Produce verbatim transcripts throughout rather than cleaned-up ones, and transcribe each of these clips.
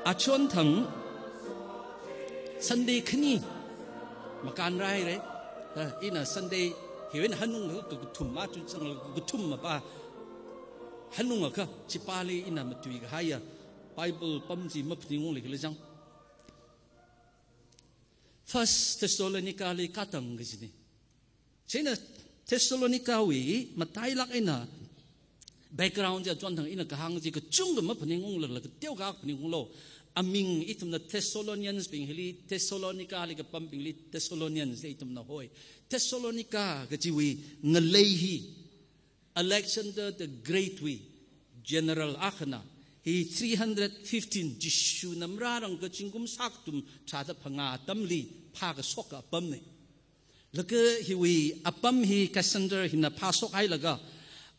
Achonthang Sunday khani makan rai re. Ha, ina Sunday hiwui eina hanunglaga kakathum ma tu chang kakathum mapa. Hanungakha chipāli ina matuikahaiya Bible pam chi maphaningung leikhala chang. First Thessalonica li katang kajina. Chieina Thessalonica wui matailāk eina background chi achonthang ina kahāng chi kachungkha maphaningung lala kateokha phaningunglu. Aming ithumna Thessalonians bing hili, Thessalonica li kapambingli Thessalonians ithumna hoi. Thessalonica kajiwui ngalei hi Alexander the Great wui general akhana hi three hundred fifteen Jishuna marārangkha zingkum shākathum tharāda phangā atamli phākashoka apamna. Laga hiwui apam hi Cassander hina phāshokhailaga,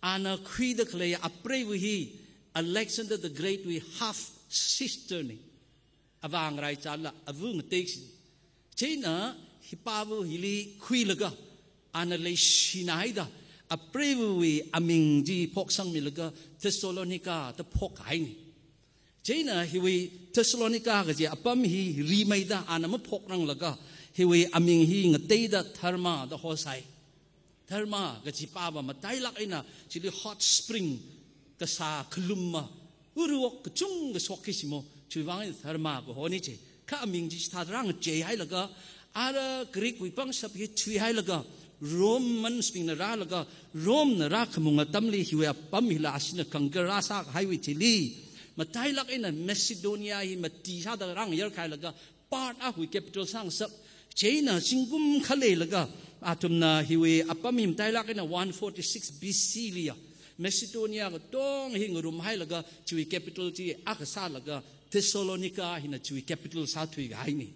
ana khuida khalei apreiva hi Alexander the Great wui half sister na. Avā ngaraichāla, ava ngatei kashina. Chieina hipāva hili khuilaga, ana leishinahaida, apreivawui aming chi phoksangmilaga Thessalonica da phokhaina. Chieina hiwui Thessalonica kaji apam hi rimeida ana maphokranglaga, hiwui aming hi ngateida Therma da hosai. Therma kajipāva matailāk eina chili hot spring kasā khalumma, uruok kachungkha shokki shimo, chiwuivang eina Therma kahona chi. Kha aming chi chithāda rāngacheihailaga, ara Greek wui pangshap hi thuihailaga, Romans bingna rālaga, Rome na rākhamung atamli hiwui apam hila ashina conquer rāsākahaiwui thili, matailāk eina Macedonia hi mati sāda rāngayarkahailaga, part akhawui capital sāngasak. Chieina zingkum khaleilaga, athumna hiwui apam hi matailāk eina one forty-six B C liya Macedonia katonga hi ngarumhailaga, chiwui capital chi akha sālaga Thessalonica hina chiwui capital sāthuikahaina.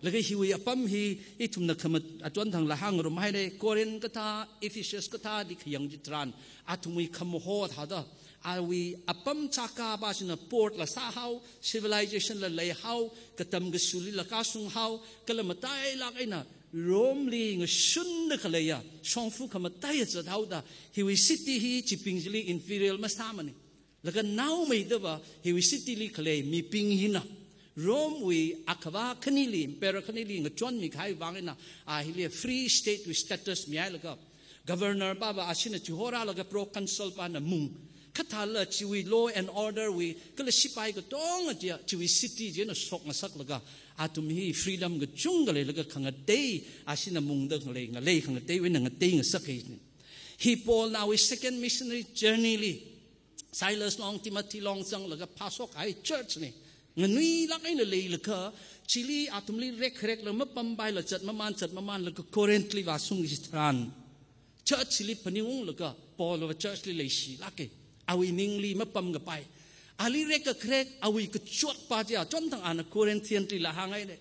Laga hiwui apam hi ithumna khamat achonthangla hāngngarumhaina, Corinth kathā, Ephesus kathāli khayang chitharan, athumwui khamaho thāda, awui apam chaka ba china port la sāhao, civilization la leihao, katam kashulila kashunghao, kala matailāk eina Rome li ngashunda khaleiya shongfa khamataiya zathaoda, hiwui city hi chibing chili inferior masāmana. Laga naomeidava hiwui city li khalei mibing hina Rome wui akhava khanili, emperor khanili ngachonmikahai vang eina, a hili free state wui status mihailaga, governor pava ashina chihorālaga proconsul pana mung. Kha thāla chiwui law and order wui, kala sipai katonga chiya, chiwui city china shokngasaklaga, athum hi freedom kachungkha leilaga khangatei, ashina mungda khalei ngalei khangateiwui eina ngateingasak haina. Hi Paulna awui second missionary journey li, Silas long, Timothy long zanglaga phāshokhai church na. Nganuilāk eina leilakha, chili athumli rekrekla mapampaila zat maman, zat mamanlaga Corinth li vāshung chitharan, church li phaningunglaga Paulva church li leishilāka. Awui ningli mapamkapai. Ali rek kakrek, awui kachotpa chiya, achonthang ana Corinthian lila hānghaina.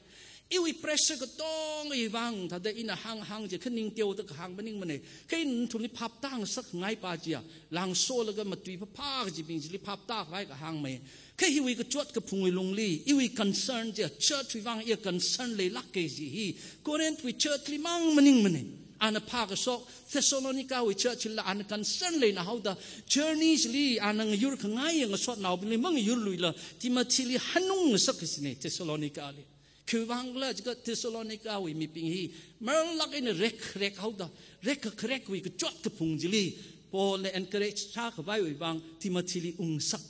Iwui pressure katonga vang thāda ina hānghāng chi kha ningteoda kahāng maningmana. Kha ina nathumli phaptāngasakngaipa chiya, langsolaga matui phapha kajibing chili phaptākhavai kahāngmei. Kha hiwui kachot kaphungwui lungli, iwui concern chiya, church wui vang iya concern leilāka kaji hi, Corinth wui church li mang maningmana. Ana phākashok, Thessalonica wui church lila ana concern leinahaoda, journey chili ana ngayurkhangaiya ngasotnaobingli mangayurluila, Timothy li hanungngasak kajina Thessalonica li. Khiwuivang khala jiakha Thessalonica wui mibing hi marlāk eina rekrekhaoda, rek kakrekwui kachot kaphung chili, Paulna encourage sākhavaiwui vang Timothy li ungsak.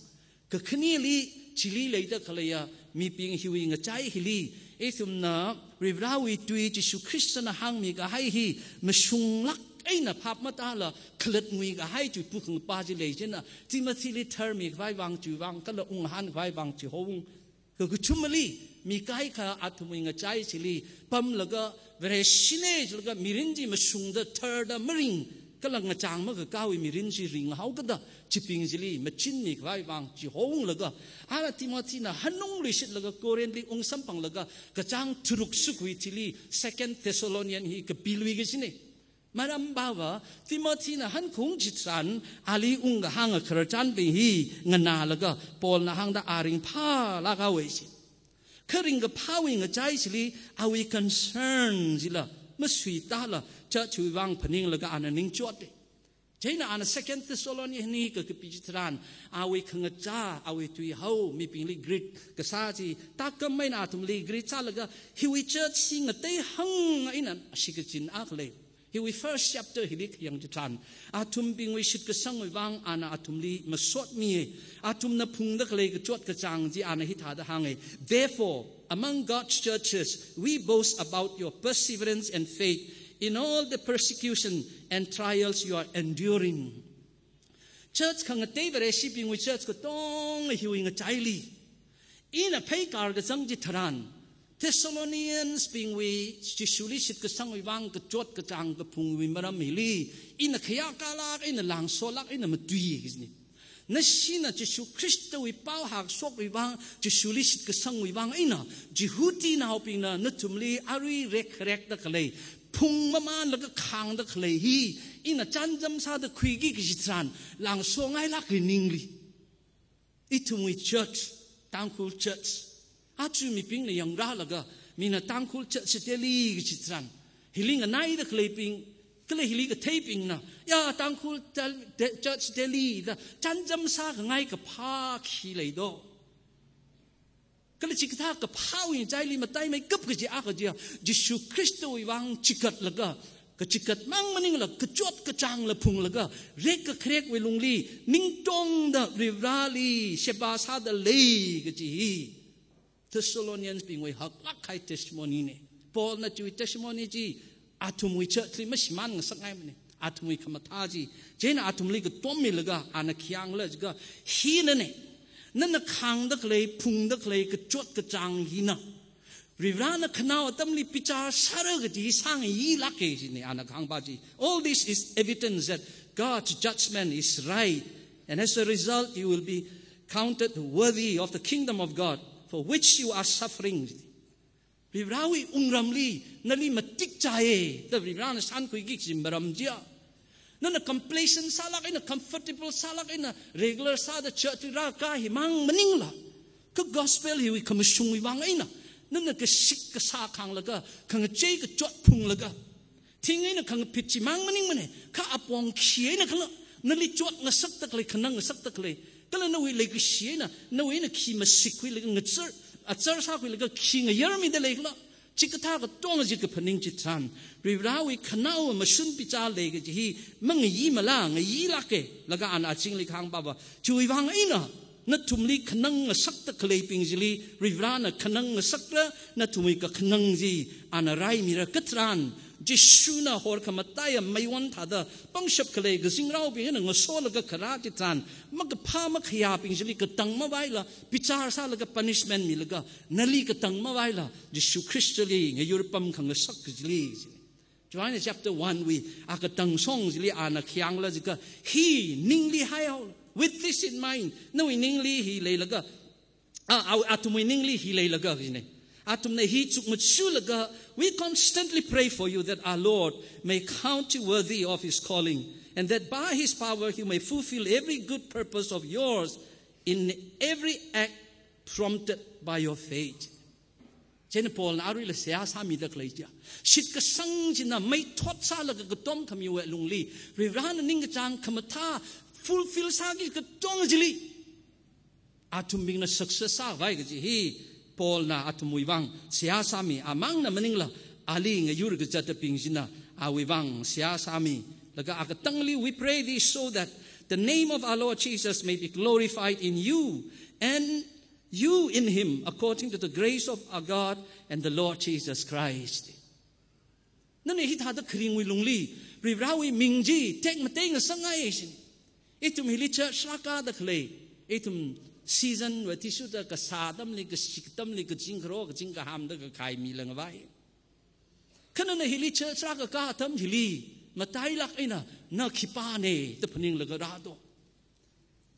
Kakhaneli, chili leida khaleiya mibing hiwui ngachai hili, ithumna Varivarāwui tui Jishu Khristana hāngmikahai hi mashunglāk eina phap matāla khalatnguikahai chiwui pukhangpa chi lei china, Timothy li tharmikhavai vang chiwui vang, kala unghānkhavai vang chihoung. Kakathumali, mi kaikha athumwui ngachai chili pamlaga, Vareshina jilaga mirin chi mashungda tharda maring, kala ngachang makakāwui mirin chi ringhaokada, chibing chili machinmikhavai vang chihounglaga, ara Timothyna hanungluishitlaga Corinth li ungsamphanglaga, kachāng tharuk sukhui thili Second Thessalonian hi kapilui kajina. Maram pava, Timothyna hankhung chitharan, ali ungkahānga khararchanbing hi nganālaga, Paulna hāngda a ringphālākhaowa ji. Kha ringkaphāwui ngachai chili, awui concern chila masuitāla, church wui vang phaninglaga ana ningchotta. Chieina ana Second Thessalonians hi kakapi chitharan, awui khangachā, awui tuihao, mibingli greet kasā chi, tākam eina athumli greet sālaga, hiwui church hi ngatei hang eina shikachin akha lei. Hiwui first chapter hili khayang chitharan, athumbingwui shitkasangwui vang ana athumli masotmi, athumna phungda khalei kachot kachāng chi ana hithāda hānga. Therefore, among God's churches, we boast about your perseverance and faith in all the persecution and trials you are enduring. Church khangatei Vareshibingwui church katonga hiwui ngachaili ina pheikar kazang chitharan, Thessalonians bingwui Jishuli shitkasangwui vang kachot kachāng kaphungwui maram hili, ina khayākalāk, ina langsolāk, ina matui kajina. Nashina Jishu Khristawui pao hakshokwui vang, Jishuli shitkasangwui vang eina, Jihudinaobingna nathumli arui rekrekda khalei, phung mamanlaga khāngda khalei hi, ina chānjam sāda khuiki kaji tharan, langso ngailāk ningli. Ithumwui church, Tangkhul church, aja mibingna yangrālaga, mina Tangkhul church Delhi kaji tharan, hili nganaida khaleibing, kala hili katheibingna, ya Tangkhul tel-, de-, church Delhi da, chānjam sākhangai kaphā khi leido. Kala chikathā kaphāwui ngachaili mataimeikap kaji akha chiya, Jishu Khristawui vang chigatlaga, kachigat mang maningla, kachot kachāngla phunglaga, rek kakharekwui lungli, ningtongda Varivarali sheba sāda lei kaji hi Thessalonians bingwui haklāk kahai testimony na. Paulna chiwui testimony chi athumwui church li mashimān ngasakngaimana. Athumwui khamathā chi, chieina athumli katommilaga, ana khi hāngla jiakha, hina na, nana khāngda khalei, phungda khalei kachot kachāng hina, Varivarana khanao atamli bichar sāra kaji sāngayilāka jina, ana kahāngpa chi. All this is evidence that God's judgment is right, and as a result, you will be counted worthy of the kingdom of God, for which you are suffering. Varivarawui wungramli nali matik chāya da Varivarana shānkhuiki kaji maram chiya, nana complacent sālāk eina, comfortable sālāk eina, regular sāda church li rākā himang maningla, kha gospel hiwui khamashungwui vang eina, nana kashik kasā khānglaga, khangachei kachot phunglaga, thing eina khangaphit chimang maningmana, kha apong khi eina khala, nali chot ngasakda khalei, khanang ngasakda khalei, kala nawui leikashi eina, nawui eina khi masikkhuilaga ngachar, achar sākhuilaga khi ngayarmida leikhala, chikathā katonga chi kaphaning chitharan, Varivarawui khanao mashun bichar lei kaji hi, mangayi mala, ngayilāka, laga ana azingli kahāngpava, chiwui vang eina, nathumli khanang ngasakda khaleibing chili, Varivarana khanang ngasakra, nathumwui kakhanang chi, ana raimira katharan, Jishuna horkhamataiya meiwon thāda, pangshap khalei kazingraobing eina ngasolaga kharā chitharan, makaphā makhayābing chili katang mavaila, bichar sālaga punishment milaga, nali katang mavaila, Jishu Khristali ngayurpam khangasak kajili. Johan chapter one wui akatang shong chili ana khi hāngla jiakha, hi ningli haihao. With this in mind, nawui ningli hi leilaga, ah, ah, athumwui ningli hi leilaga kajina. Athumna hi chukmajalaga, we constantly pray for you that our Lord may count you worthy of his calling, and that by his power you may fulfill every good purpose of yours in every act prompted by your faith. Chieina Paulna aruila seihā sāmida khalei chiya, shitkasang china meithot sālaga katom khamiwui lungli, Varivarana ningkachāng khamathā fulfill sāki katonga chili, athumbingna success sāvai kaji hi, Paulna athumwui vang seihā sāmi, amangna maningla, ali ngayur kazatabing china awui vang seihā sāmi. Laga akatangli, we pray this so that the name of our Lord Jesus may be glorified in you, and you in him, according to the grace of our God and the Lord Jesus Christ. Nana hithāda kharingwui lungli, Varivarawui ming chi tekmatei ngasakngai shin. Ithum hili church rākāda khalei, ithum season va tisuda kasā atamli, kashik atamli, kazing kharo, kazing kahāmda kakhai mi langvai. Kha nana hili church rākakā atam hili, matailāk eina, na khipāna da phaninglaga rādo.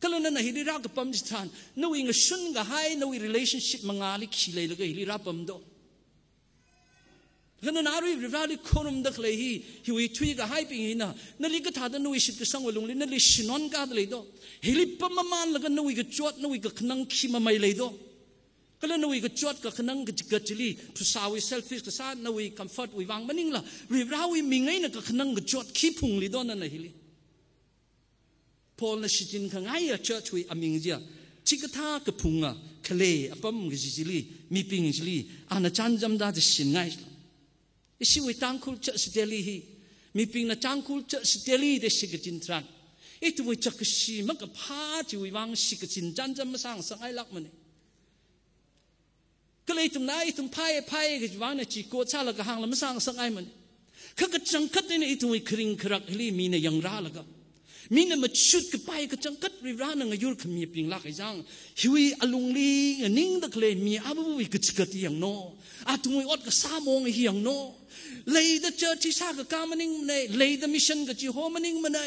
Kala nana hili rākapam chitharan, nawui ngashun kahai, nawui relationship mangāli khi leilaga hili rāpamdo. Kha nana arui Varivarali khorumda khalei hi, hiwui thuikahaibing hina, nali kathāda nawui shitkasangwui lungli, nali shinon kada leido. Hili pam mamanlaga nawui kachot, nawui kakhanang khi mamei leido. Kala nawui kachot kakhanang kachigat chili, phasāwui selfish kasā, nawui comfort wui vang maningla, Varivarawui ming eina kakhanang kachot khi phunglido nana hili. Paulna shichin khangaiya church wui aming chiya, chikathā kaphunga khalei apam kaji chili, mibing chili, ana chānjamda da shinngai. Ishiwui Tangkhul church teli hi, mibingna Tangkhul church teli da shikachin tharan, ithumwui chākashi makaphā chiwui vang shikachin chānjam masāngasakngailākmana. Kala ithumna, ithum phāya, phāya kaji vangna chi ko chālaga hāngla masāngasakngaimana. Kha kachangkhat eina ithumwui kharing kharak hili mina yangrālaga, mina machut kapai kachangkhat Varivarana ngayur khami pingla kajang, hiwui alungli nganingda khalei mi abuwui kachigat hi yangno, athumwui ot kasā maong hi yangno. Leida church sākakā maningmana, leida mission kachiho maningmana,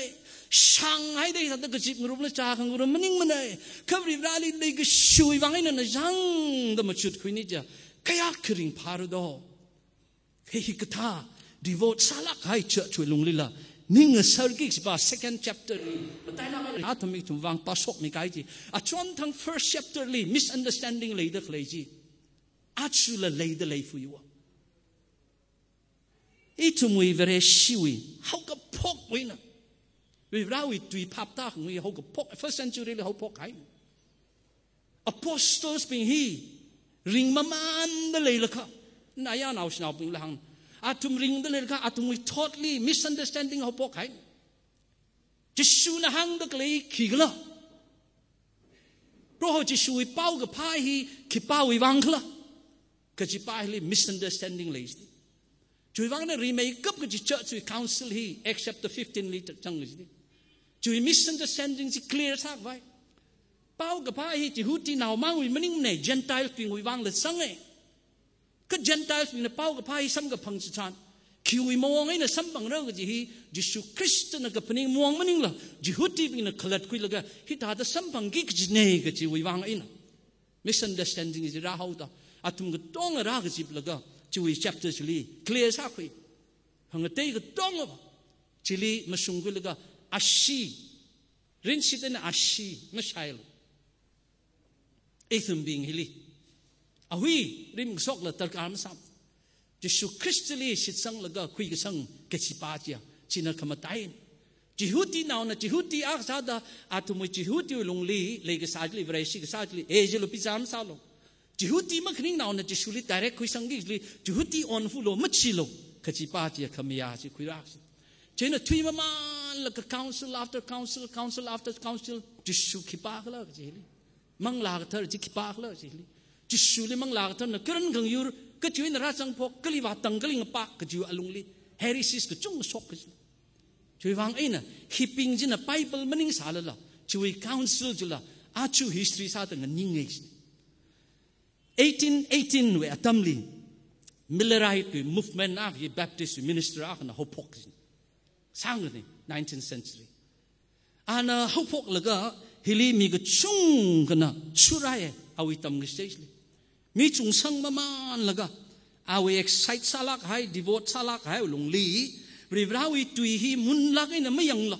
shānghaida hithāda kazip ngarumla chā khangarum maningmana. Kha Varivarali leikashiwui vang eina na zangda machutkhuina chiya, kayākha ringphāra do. He hikathā devote sālāk kahai church wui lunglila, ning ngasarki kajipa second chapter li, matailāk athum ithum vang pāshokmi kahai chi, achonthang first chapter li misunderstanding leida khalei chi, ajala leida leifui wa. Ithumwui Vareshiwui haokaphokwui eina, Varivarawui tui phaptākhangwui haokaphok, first century li haophok kahai. Apostles bing hi ringmamānda leilakha, nayā naoshinaobingla hāng, athum ringda leilakha, athumwui thotli misunderstanding haophok kahai. Jishuna hāngda khalei khikhala, Proho Jishuwui paokaphā hi khipāwui vang khala kajipa hili misunderstanding lei jida. Chiwui vangna rimeikap kaji church wui council hi Acts chapter fifteen li zang jida. Chiwui misunderstanding chi clear sākhavai. Paokaphā hi Jihudinaomangwui maningmana, Gentile bingwui vangla zanga. Kha Gentile bingna paokaphā hi samkaphang chitharan, khiwui maong eina samphangra kaji hi, Jishu Khristana kaphaning maong maningla, Jihudibingna khalatkhuilaga hithāda samphangki kajina kajiwui vang eina misunderstanding chi rāhaoda, athum katonga rākaziplaga, chiwui chapter chili clear sākhui. Khangatei katonga chili mashungkhuilaga, ashee, rinshit eina ashee mashailu. Ithumbing hili, ahui rimkashokla darkar masāma. Jishu Khristali shitsanglaga khuikasang kajipa chiya, china khamataina. Jihudinaona Jihudi akha sāda, athumwui Jihudi lungli leikasā chili, Vareshi kasā chili, e, chilu bichar masālu. Jihudi makhaningnaona Jishuli direct khuisangki chili, Jihudi onfulu, machilu kajipa chiya khamayā chi khuirāsi. Chieina thuimamānlaga council after council, council after council, Jishu khipākhala kajili, Manglā Kathara chi khipākhala kajili, Jishuli Manglā Katharana karan khangyur, kachiwui eina rāzangphok, kali vātang, kali ngapā kajiwui alungli heresies kachungkha shok kaji. Chiwui vang eina, hibing china Bible maningsālala, chiwui council chila aja history sāda nganingngai kaji. Eighteen eighteen wui atamli, Millerite wui movement akha hi Baptist wui minister akhana haophok kaji. Sāngkhangai, nineteenth century. Ana haophoklaga hili mi kachungkhana shurāya, awui tamkachithei chili. Mi chungsang mamānlaga, awui excite sālāk kahai, devote sālāk kahai lungli, Varivarawui tui hi munlāk eina mayangla,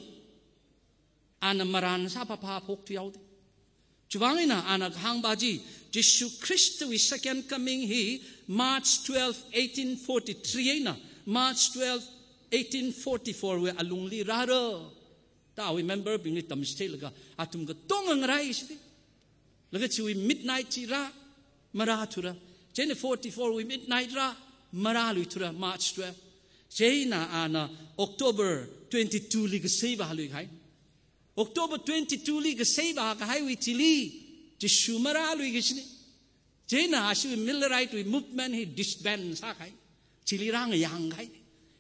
ana marān sāphaphā phokthuihaoda. Chiwui vang eina ana kahāngpa chi, Jishu Khristawui second coming hi March twelve, eighteen forty-three eina March twelve, eighteen forty-four wui alungli rāra da awui member bingli tamchitheilaga, athum katonga ngarāi jida. Laga chiwui midnight chi rā, marāthura. Chieina forty-four wui midnight rā, marāluithura, March twelve. Chieina ana October twenty-two li kasei vāluikahai. October twenty-two li kasei vākahaiwui thili, Jishu marālui kajina. Chieina ashiwui Millerite wui movement hi disband sākahai. Chili rāngayāngkahai.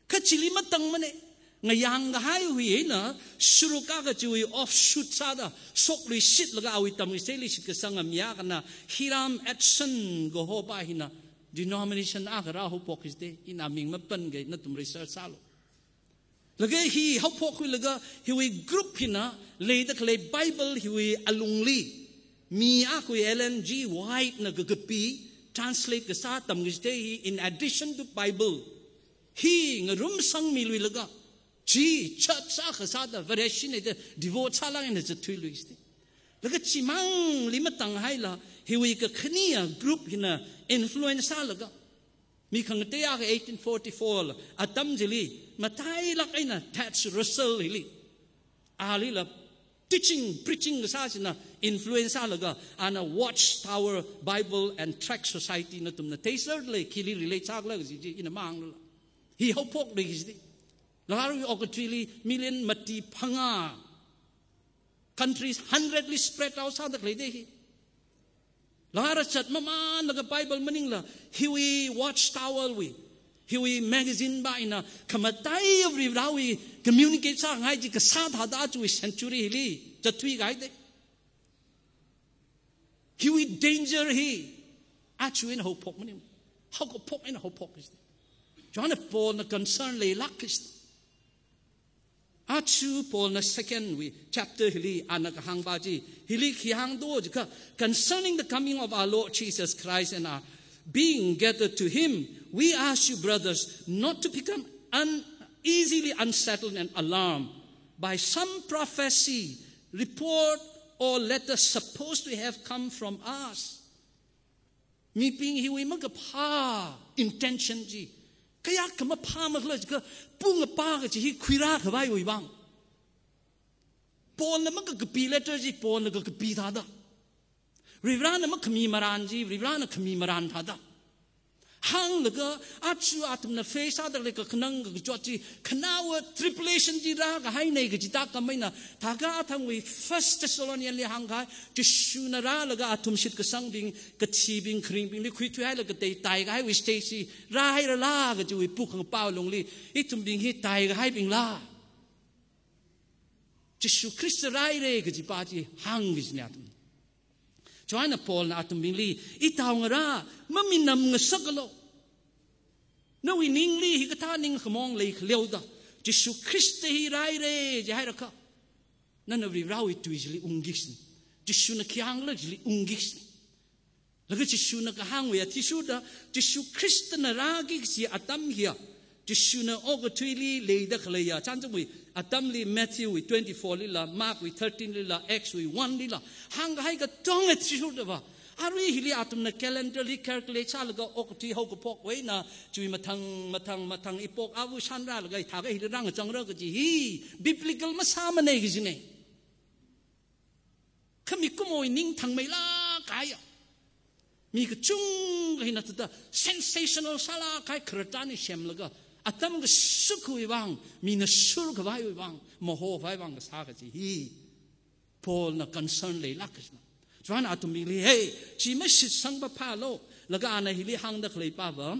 Kha chili matangmana. Ngayāngkahaiwui eina, sharuk akha chiwui offshoot sāda, shokluishitlaga awui tamchitheili shitkasanga mi akhana, Hiram Edson kahopa hina, denomination akha rāhaophok jida, ina ming mapangai, nathum research sālu. Laga hi haophokkhuilaga hiwui group hina leida khalei Bible hiwui alungli, mi akhawui Ellen G. White na kakapi, translate kasā tamkachithei hi, in addition to Bible, hi ngarumsangmiluilaga, chi church akha sāda Vareshina da devote sālāk eina zatthuilui jida. Laga chimangli matanghaila, hiwui kakhaniya group hina influence sālaga, mi khangatei akha eighteen forty-four la, atam chili, matailāk eina Taze Russell hili, alila Teaching, preaching kasā china influence sālaga, ana Watchtower Bible and Tract Society nathumna theisālei, khili relate sākhala kaji chi ina mangla. Hi haophok lei kaji. Laga aruiwui okathuili million mati phangā, countries hundred li spread out sāda khalei da hi. Laga rāzat mamānlaga Bible maningla, hiwui Watchtower wui, hiwui magazine pa eina, khamataiya Varivarāwui communicate sāngai chi kasā thāda aruiwui century hili zatthui kahai da. Hiwui danger hi, aruiwui eina haophok maning. Haokaphok eina haophok kaji. Chieina Paulna concern leilāk kaji. Aja Paulna second wui chapter hili ana kahāng pa chi, hili khi hāngdo jiakha, concerning the coming of our Lord Jesus Christ and our being gathered to him, we ask you, brothers, not to become un-, easily unsettled and alarmed by some prophecy, report, or letter supposed to have come from us. Mibing hiwui makaphā intention chi kayākha maphā makhala jiakha, pung apa kaji hi khuirā khavaiwui vang. Paulna makakapi letter chi Paulna kakapi thāda, Varivarāna makhami marān chi Varivarāna khami marān thāda hānglaga, aja athumna face sāda khalei kakhanang kakachot chi, khanaowa tribulation chi rākahaina kaji tākam eina, thākha athangwui First Thessalonian li hāngkahai, Jishuna rālaga athum shitkasangbing, kathibing, kharingbingli khuithuihailaga katei taikahaiwui stage chi rāhairala kajiwui pukhangapa lungli, ithumbing hi taikahaibingla, Jishu Khrista rāhaira kaji pa chi hāng kajina athum. Chieina Paulna athumbingli, ithao ngarā, maminam ngasaklu. Nawui ningli hikathā ningkhamong leikhaleoda, Jishu Khrista hi rāhaira jihairakha, nana Varivarāwui tui chili ungki kajina. Jishuna khi hāngkhala chili ungki kajina. Laga Jishuna kahāngwui athishurda, Jishu Khristana rāki kaji atam hiya, Jishuna okathuili leida khaleiya chānjamwui atamli, Matthew wui twenty-four lila, Mark wui thirteen lila, Acts wui one lila hāngkahai katonga athishurda va, arui hili athumna calendar li calculate sālaga okathui haokaphokwui eina, chiwui mathang, mathang, mathang ipok avu shanrālaga hithākha hili rāngachang ra kaji hi biblical masāmana kajina. Kha mikumowui ning thangmeilāk kahaiya, mi kachungkha hina thāda sensational sālāk kahai khararchan hi semlaga, atam kashukkhawui vang, mina shurkhavaiwui vang, mahokhavai vang kasā kaji hi Paulna concern leilāk kajina. Chieina athumbingli, hey, chi mashitsangpaphālu. Laga ana hili hāngda khalei pa va,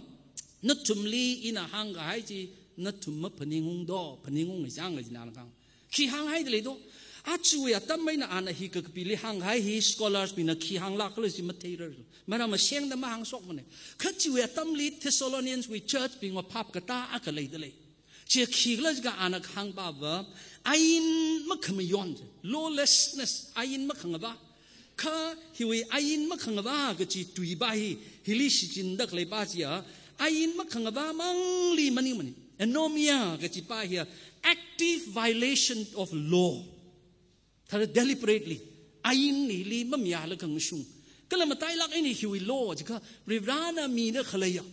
nathumli ina hāngkahai chi nathum maphaningungdo, phaningung ngai chang kajina ana kahāng. Khi hānghaida leido? Aruiwui atam eina ana hi kakapili hānghai hi, scholars bingna khi hānglākkhala chi matheira. Maram masengda mahāngshokmana. Kha chiwui atamli Thessalonians wui church bingwui phap katā akha leida lei. Chi khikhala jiakha ana kahāng pa va, ain makhamayon, lawlessness, ain makhangavā. Kha hiwui ain makhangavā kaji tui pa hi, hili shichinda khalei pa chiya, ain makhangavā mangli maningmana. Anomia kaji pa hiya active violation of law. Thāda deliberately, ainli mamayālaga ngashung. Kala matailāk eina hiwui law jiakha, Varivarāna mida khaleiya,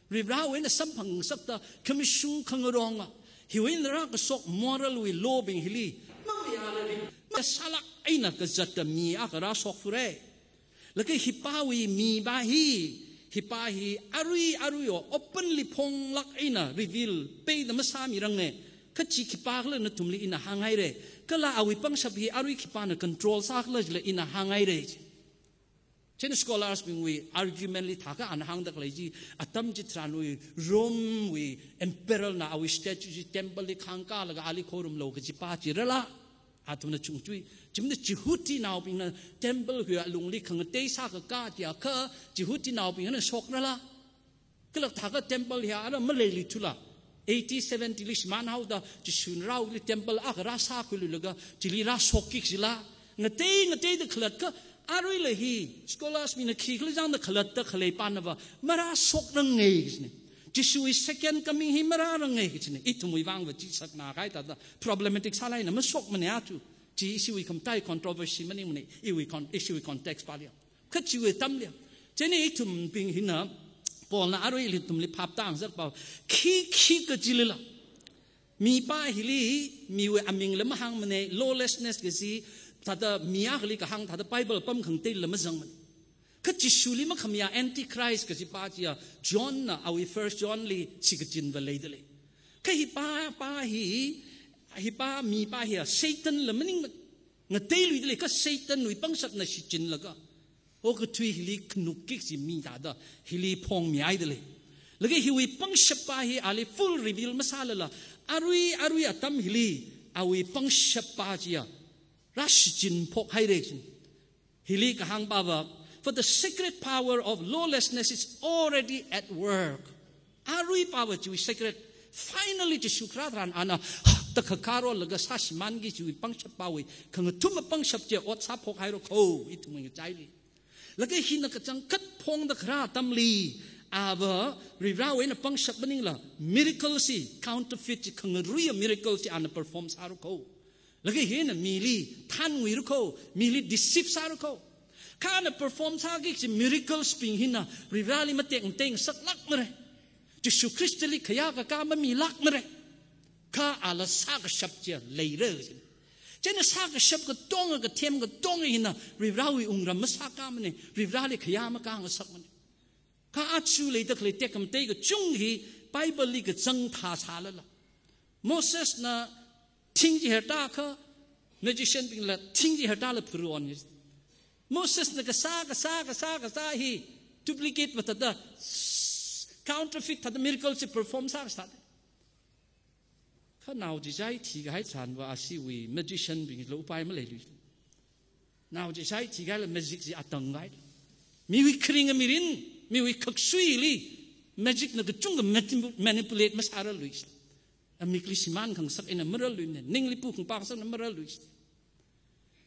Varivarāwui eina samphang ngasakta khamashung khangaronga, hiwui eina rākashok moral wui law bing hili mamayālaga, masālāk eina kazatta mi akha rāshokfura. Laga hipāwui mi pa hi, hipā hi arui aruiwui openly phonglāk eina reveal peida masāmiranga. Kha chi khipākhala nathumli ina hānghaira. Kala awui pangshap hi arui khipāna control sākhala chila ina hānghaira. Chieina scholars bingwui argument li thākha ana hāngda khalei chi, atam chitharanwui Rome wui emperor na awui statue chi temple li khāngkālaga ali khorumlu kaji pa chirala, athumna chungchui. Chi maningla Jihudinaobingna temple hiwui alungli khangatei sākakā chiakha, Jihudinaobingna shokrala. Kala thākha temple hiya ara maleilithula. Eighty seventy li shimānhaoda, Jishuna Vareli temple akha rāsākhuiluilaga, chili rāshokki kajila. Ngatei ngateida khalatkha, aruila hi, scholars bingna khikhala chāngda khalatta khalei pana va, marāshokrangai kajina. Jishuwui second coming hi marārangai kajina. Ithumwui vang va chi sakna kahai thāda problematic sālāk eina mashokmana aja. Chi ishiwui khamatai controversy maningmana, iwui con-, ishiwui context paliya. Kha chiwui atamliya. Chieina ithumbing hina, Paulna arui ithumli phaptāngasak pa, khi khi kajilila, Mipā hili, miwui amingla mahāngmane, lawlessness kaji, thāda mi akhali kahāng, thāda Bible pam khangateila mazangmane. Kha Jishuli makhamayā Antichrist kajipā chiya, Johnna awui First Johnli shikachinva leidalei. Kha hipā, pā hi, hipā mipā hiya Satanla maning, ngateiluidalei, kha Satanwui pangshapna shichinlaga okathui hili khanukki kaji mi thāda hili phongmihaidalei. Laga hiwui pangshappa hi ali full reveal masālala, arui, arui atam hili awui pangshappa chiya rāshichin phokhaira kaji. Hili kahāngpava, "For the secret power of lawlessness is already at work." Aruipava chiwui secret, finally Jishu kharā tharan ana, takha kharolaga sāshimānki kajiwui pangshappa wui khangathuma pangshap chiya ot sāphokhaira kho, ithumwui ngachaili. Laga hina kachangkhat phongda kharā atamli, ava Varivarawui eina pangshap maningla, miracle chi, counterfeit chi, khangaruiya miracle chi ana perform sāra kho. Laga hina mili thānnguira kho, mili deceive sāra kho. Kha ana perform sāki kaji miracles bing hina Varivarali matek matei ngasaklākmara. Jishu Khristali khayākakā mamilākmara. Kha ala sākashap chiya leira kaji. Chieina sākashap katonga, kathem katonga hina Varivarawui wungram masākāmane, Varivarali khayā makāngasakmane. Kha aja leida khalei tekhamatei kachung hi Bibleli kachang thāsālala, Mosesna thing chi hertākha, magician bingla thing chi hertāla phuron. Mosesna kasā, kasā, kasā, kasā hi duplicate mathāda, counterfeit thāda miracle chi perform sākasā. Kha nao chichai thikahai tharanva ashiwui magician bingla upai maleilui. Nao chichai thikahaila magic chi atang kahai. Miwui kharinga mirin, miwui khaksuili magicna kachungkha manipu-, manipulate masārarlui. Amikli shimān khangasak eina mararluimane, ningli pu khangapā ngasakna mararlui.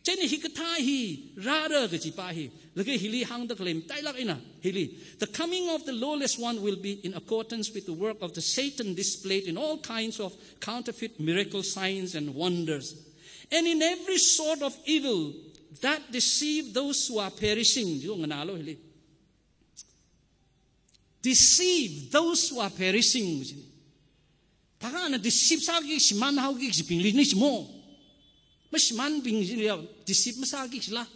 Chieina hikathā hi rāra kajipā hi, laga hili hāngda khalei matailāk eina hili, "The coming of the lawless one will be in accordance with the work of the Satan displayed in all kinds of counterfeit miracle signs and wonders, and in every sort of evil that deceive those who are perishing." Yo nganālu hili. "Deceive those who are perishing." Thākha ana deceive sāki, shimānhaoki kajibingli ni chimo. Mashimānbing chiliya deceive masāki kajila.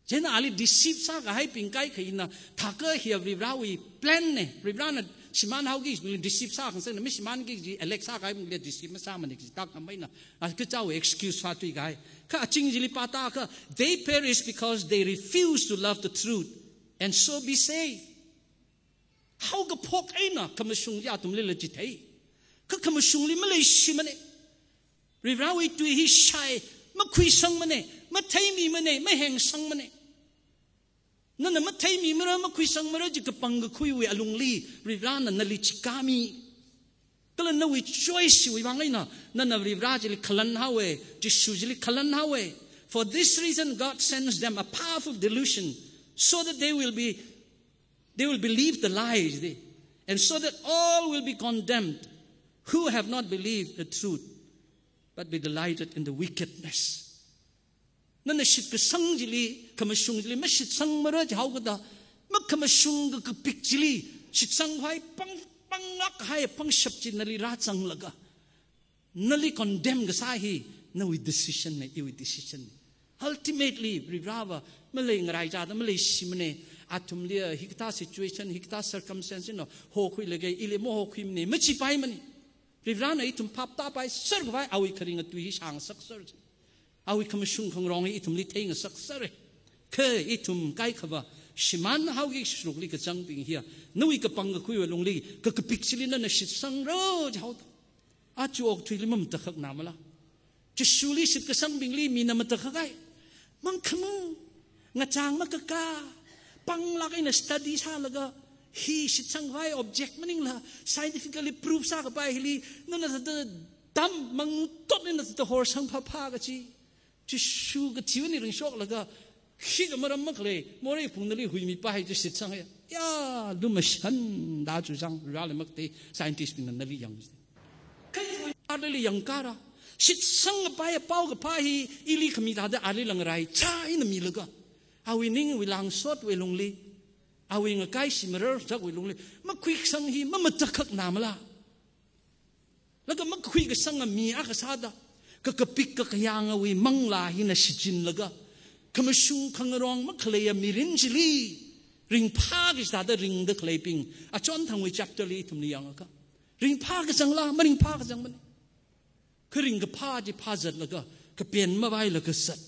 Chieina ali deceive sākahaibing kaikha hina, thākha hiya Varivarawui plan ne, Varivarana shimānhaoki kajibingli deceive sākhangasak eina, mashimānki kaji elect sākahaibingli deceive masāmane kaji tak khamei na, a kachichāwui excuse sāthuikahai. Kha aching chili pātākha, "They perish because they refuse to love the truth and so be saved." Haokaphok eina khamashung chi athumlila chithei. Kha khamashungli maleishimane. Varivarawui tui hi shai, makhuisangmane, matheimimane, mahengsangmane. Nana matheimimara, makhuisangmara chi kapangkakhuiwui alungli Varivarana nali chikāmi. Kala nawui choice chiwui vang eina nana Varivara chili khalanhaowe, Jishu chili khalanhaowe. For this reason God sends them a powerful delusion, so that they will be, they will believe the lies, they, and so that all will be condemned who have not believed the truth, but be delighted in the wickedness. Nana shitkasang chili, khamashung chili mashitsangmara jihaokada, makhamashung kakapik chili shitsangkhavai pang, panglāk kahai pangshap chi nali rāzanglaga, nali condemn kasā hi nawui decision ne, iwui decision ne. Ultimately, Varivarava maleingaraichāda maleishimane, athumliya hikathā situation, hikathā circumstance eina hokhuilaga, ili mahokhuimane, machipaimane. Varivarana ithum phap tāpaiserkhavai awui kharinga tui hi shāngasakser. Awui khamashung khangarong hi ithumli theingasaksere. Kha ithum kaikhava shimānhaoki srukli kazangbing hiya, nawui kapangkakhuiwui lungli kakapik chili nana shitsangra jihaoda, aja okathuili mamatakhaknamala? Jishuli shitkasangbingli mina matakhak kahai. Mangkhamu, ngachang makakā, panglāk eina study sālaga, hi shitsangkhavai object maningla, scientifically prove sākapai hili, nana thāda dam mangtot eina thāda horsang phāphā kachi. Jishu kathiwui eina ringshoklaga, khikha maram makhalei morei phungnali huimipai chi shitsanga. Ya, lumashan da chuzang, rāli makatei, scientist bingna nali yang. Kha ithum arlila yangkara, shitsangkapai paokaphā hi ili khami thāda arlila ngaraichā eina milaga, awui ningwui langsotwui lungli, awui ngakaishimarar zakwui lungli makhuikasang hi mamatakhaknamala? Laga makakhui kasanga mi akha sāda, kakapik kakayāngawui manglā hina shichinlaga, khamashung khangarong makhaleiya mirin chili ringphā kachithāda ringda khaleibing, achonthangwui chapter li ithumna yangakha, ringphā kazangla, maringphā kazangmana. Kha ringkaphā chi phāzatlaga, kapen mavailaga zat.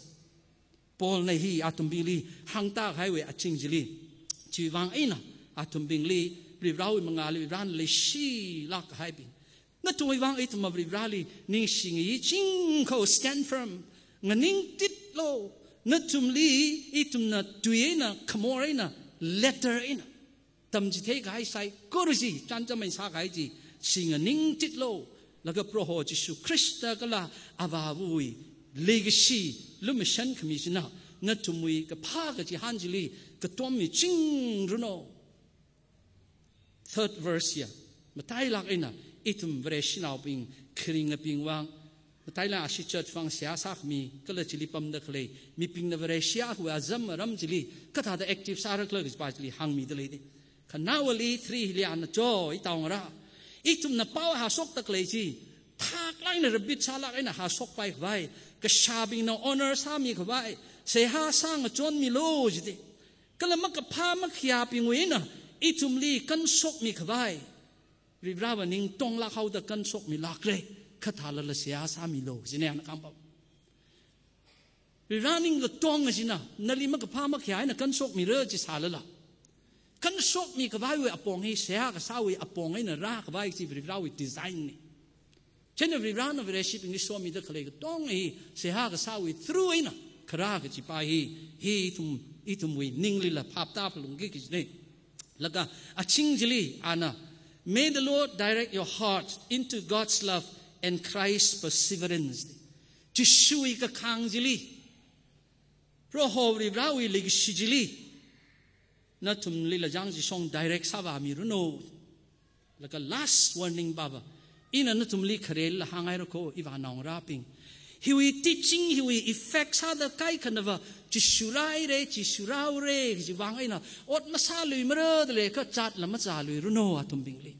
Paulna hi athumbingli hāngtākahaiwui aching chili, chiwui vang eina athumbingli Varivarāwui mangāli Varivarāna leishilāk kahaibing, nathumwui vang ithumva Varivarāli ningshingayi chingkho, stand firm, nganingtitlu. Nathumli ithumna tui eina, khamor eina, letter eina tamchitheikahai saikora chi, chānjam eina sākahai chi, chi nganingtitlu. Laga Proho Jishu Khrista kala Avāvawui leikashi, lumashan khami china nathumwui kaphā kachihān chili katom michingranu. Third verse ya, matailāk eina ithum Vareshinaobing, kharingabing vang, matailāk eina ashi church vang seihā sākhami kala chili pamda khalei mibingna Vareshi akhawui azam aram chili kathāda active sārakhala kajipa chili hāngmida leida. Kha naowali three hili ana cho, itaongarā, ithumna pao hāshokda khalei chi thaklāk eina, repeat sālāk eina hāshokpai khavai, kashābingna honor sāmi khavai, seihā sāngachonmilu jida. Kala makaphā makhayābingwui eina ithumli kanshokmi khavai, Varivarāva ningtonglāk haoda kanshokmilākra, kha thālala seihā sāmilu jina ana kahāngpam. Varivarā ning katong china nali makaphā makhayā eina kanshokmira chi sālala, kanshokmi khavaiwui apong hi seihā kasāwui apong eina rākhavai chi Varivarāwui design na. Chieina Varivarāna Vareshibingli somida khalei katong hi seihā kasāwui through eina kharā kajipa hi, hi ithum, ithumwui ninglila phaptā phalungki kajina. Laga aching chili ana, "May the Lord direct your heart into God's love and Christ's perseverance." Jishuwui kakhang chili, Proho Varivarāwui leikashi chili, nathumlila chang chi shong direct sāvāmiranu. Laga last warning pava, ina nathumli kharelila hānghairakho, ivānaongarābing. Hiwui teaching hiwui effect sāda kaikhanava, Jishu rāhaira, Jishu rāhaora kaji vang eina ot masāluimara da leikha zatla mazāluiranu athumbingli.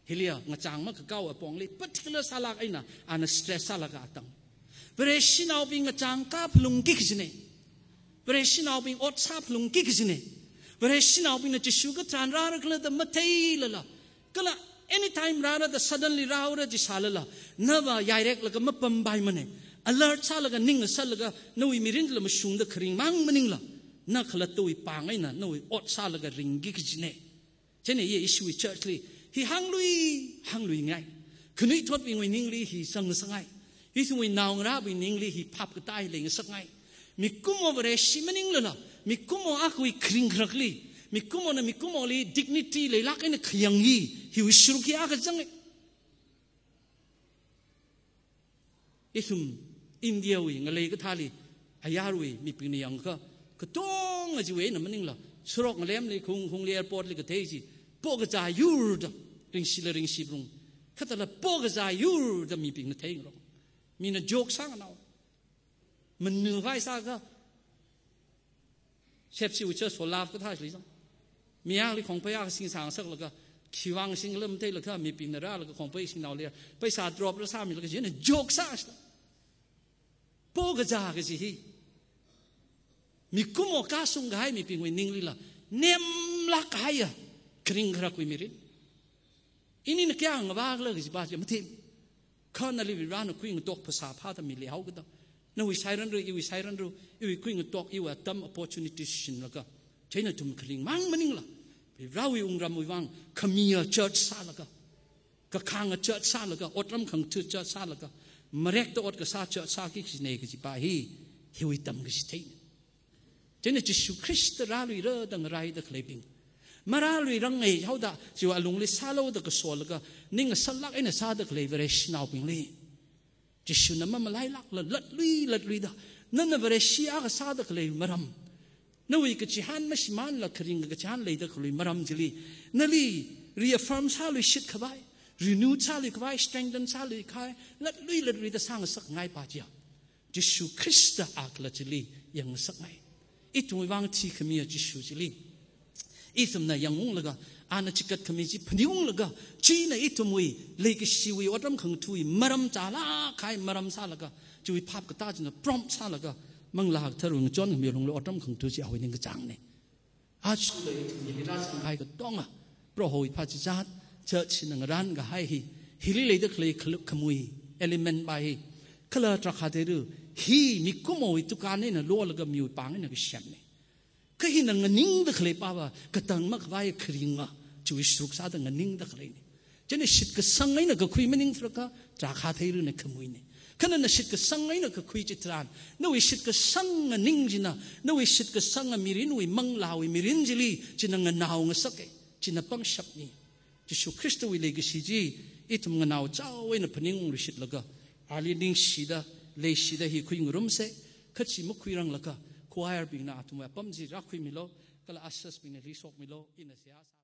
Hiliya ngachang makakao apongli particular sālāk eina ana stress sālaga atang. Vareshinaobing ngachang kaphalungki kajina. Vareshinaobing ot sāphalungki kajina. Vareshinaobingna Jishu katharan rārakhala da matheilala, kala anytime rāra da suddenly rāhaora chi sālala, nava yaireklaga mapampaimana. Alert sālaga, ning ngasatlaga, nawui mirinla mashungda kharing mang maningla, na khalattawui pāng eina nawui ot sālaga ringki kajina. Chieina i Jishuwui church li hi hānglui, hāngluingai. Khanuithotbingwui ningli hi zangngasakngai. Ithumwui naongarābing ningli hi phap katā hi leingasakngai. Mikumo Vareshi maninglala, mikumo akhawui kharing kharakli, mikumona mikumoli dignity leilāk eina khayang hi, hiwui shuruk hi akha zanga. Ithum India wui ngalei kathāli, ayarwui mibingna yangakha, katonga chiwui eina maningla, sorok ngalemli, khung, khungli, airport li kathei chi, po kazā yurda, ringshila ringshiphalung, khathāla po kazā yurda mibingna theingarok. Mina joke sānganao. Manuvai sākha, Sepsiwui church for love kathā chili zang. Mayangli khongpai akha sing sāngasaklaga, khiwui vang singla matheilakha, mibingna rālaga khongpai singnaoli, paisa drop rāsāmilaga, chieina joke sāshila. Po kazā kaji hi, mikumo kashung kahai mibingwui ninglila nemlāk kahaiya kharing kharakwui mirin. Inina kayākha ngavākhala kajipa chi mathei. Kha nali Varivarāna khuingatok phasā phāda mili haokada, nawui sairanra, iwui sairanra, iwui khuingatok, iwui atam, opportunity shinlaga, chieina ithum kharing mang maningla, Varivarāwui wungramwui vang khamiya church sālaga, kakhanga church sālaga, otram khangatha church sālaga, marekta ot kasā church sāki kajina kajipa hi, hiwui tamkachithei. Chieina Jishu Khrista rāluira da ngaraida khaleibing, marāluirangngai haoda, chiwui alungli sālu da kasolaga, ning ngasatlāk eina sāda khalei Vareshinaobingli, Jishuna mamalailākla latlui latluida, nana Vareshi akha sāda khalei maram, nawui kachihān mashimānla kharing kachihān leida khalei maram chili, nali reaffirm sāluishit khavai, renew sālui khavai, strengthen sālui khavai, latlui latluida sāngasakngai pa chiya, Jishu Khrista akhala chili yangngasakngai. Ithumwui vang thikhamiya Jishu chili, Ithumna yangunglaga, ana chikat khami chi phaningunglaga, china ithumwui leikashiwui otram khangatha̱wui maram chālāk kahai maram sālaga, chiwui phap katā china prompt sālaga, Manglā Katharawui ngachon khami lungli otram khangatha̱ chi awui ningkachāngna. Aja ithum hili rāzanghai katonga, Prohowui phāchizat, church na ngarān kahai hi, hili leida khalei khalu-, khamui, element pa hi, kala Drakhātheiru, hi mikumowui tukan eina lolaga miwui pāng eina kasemna. Kha hina nganingda khalei pava, katang makhavai kharinga, chiwui sharuk sāda nganingda khaleina. Chieina shitkasang eina kakhui maningthurakha, Drakhātheiruna khamuina. Kha nana shitkasang eina kakhui chitharan, nawui shitkasanga ning china, nawui shitkasanga mirinwui manglāwui mirin chili, china nganao ngasaka, china pangshapna. Jishu Khristawui leikashi chi, ithum nganao chao eina phaningungluishitlaga, ali ningshida, leishida hi khuingarumsa, kha chi makhuiranglakha, choir bingna athumwui apam chi rākhuimilu, kala ushers bingna hli shokmilu, ina seihā sā.